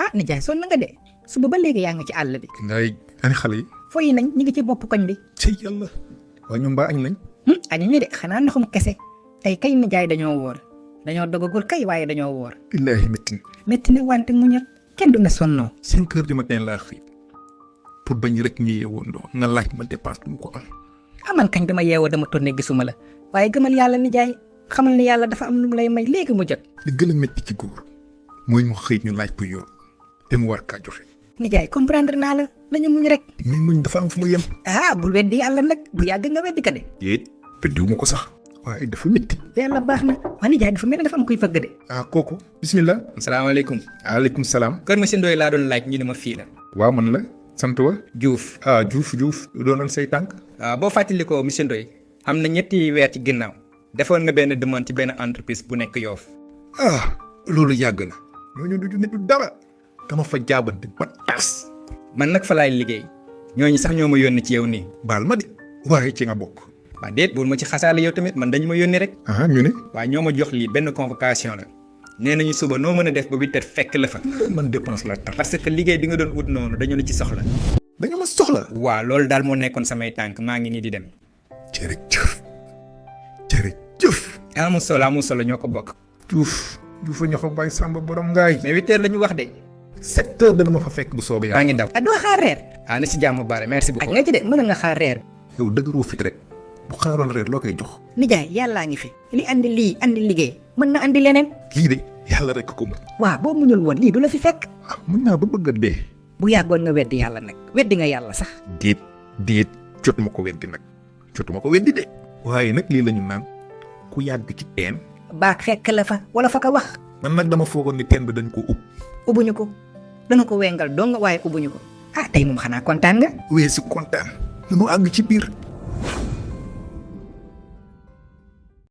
ah nijaay sonn nga de suba ba léegi yaa nga ci àll bi. ngay ani xale yi. fooyi nañ ñu ngi ci bopp koñ bi. ci yàlla. waaye ñoom baa añ nañ. añu ñu de xanaa ndoxum kese tey kay nijaay dañoo wóor dañoo dogagul kay waaye dañoo wóor. billaahi métti na. métti na wante mu ñor kenn du na sonnoo. 5 heures du matin laa xëy pour bañ rek ñu yeewoon doon nga laaj ma dépense du mu ko am. aman kañ dama yeewoo dama tourné gisuma la waaye gëmal yàlla nijaay xamal ne yàlla dafa am lu mu lay may léegi mu jot. li gën a métti ci góor mooy mu xëy ñu laaj ko yoon te mu war kaa joxe. nijaay comprendre naa la nañu muñ rek. mais muñ dafa am fu mu yem. bul weddi yàlla nag bu yàgg nga weddi ka de. déet weddiwu ma ko sax. waaye dafa métti. yàlla baax na waa nijaay dafa mel ne dafa am kuy fëgg de. kooku bismillah. asalaamaaleykum. waaleykum salaam. kër monsieur Ndoye laa doon laaj ñu ne ma fii la. waaw man la sant wa. Diouf. Diouf doonoon say tànk. boo fàttalikoo monsieur Ndoye am na 3 weer ci ginnaaw defoon nga benn demande ci benn entreprise bu nekk Yoff. loolu yàgg na. ñooñu du nit du dara. dama fa jaabante ba tas. man nag fa laay liggéey ñooñu sax ñoo ma yónni ci yow nii. baal ma de. waaye ci nga bokk. waa déet bul ma ci xasaale yow tamit man dañu ma yónni rek. ñu ne. waaye ñoo ma jox lii benn convocation la. nee nañu suba noo mën a def ba 8 heures fekk la fa. man dépense la tar. parce que liggéey bi nga doon ut noonu dañu la ci soxla. dañu ma soxla. waaw loolu daal moo nekkoon samay tànk maa ngi nii di dem. jërëjëf. amul solo ñoo ko bokk. Diouf a ñoo fa bàyyi Samba borom ngaay. mais 8 heures la ñu wax de. 7 heures dana ma fa fekk bu soobee yàlla. maa ngi daw. doo xaar reer. na si jàmm bare merci beaucoup. ak nga ci de mën nga xaar reer. yow dëgëroo fit rek bu xaaroon reer loo koy jox. nijaay yàllaa ngi fi li andi lii andi liggéey mën na andi leneen. lii de yàlla rek ko mën. waaw boo muñul woon lii du la fi fekk. mën naa ba bëgg a dee. bu yàggoon nga weddi yàlla nag weddi nga yàlla sax. déet jotuma ko weddi nag jotuma ko weddi de. waaye nag lii la ñu naan ku yàgg ci teen. baag fekk la fa wala fa ka wax. man nag dama foogoon ni teen bi dañ ko ub. ubbuñu ko dana ko wengal dong waaye ubbuñu ko. tey moom xanaa kontaan nga. weesu kontaan. dañoo àgg ci biir.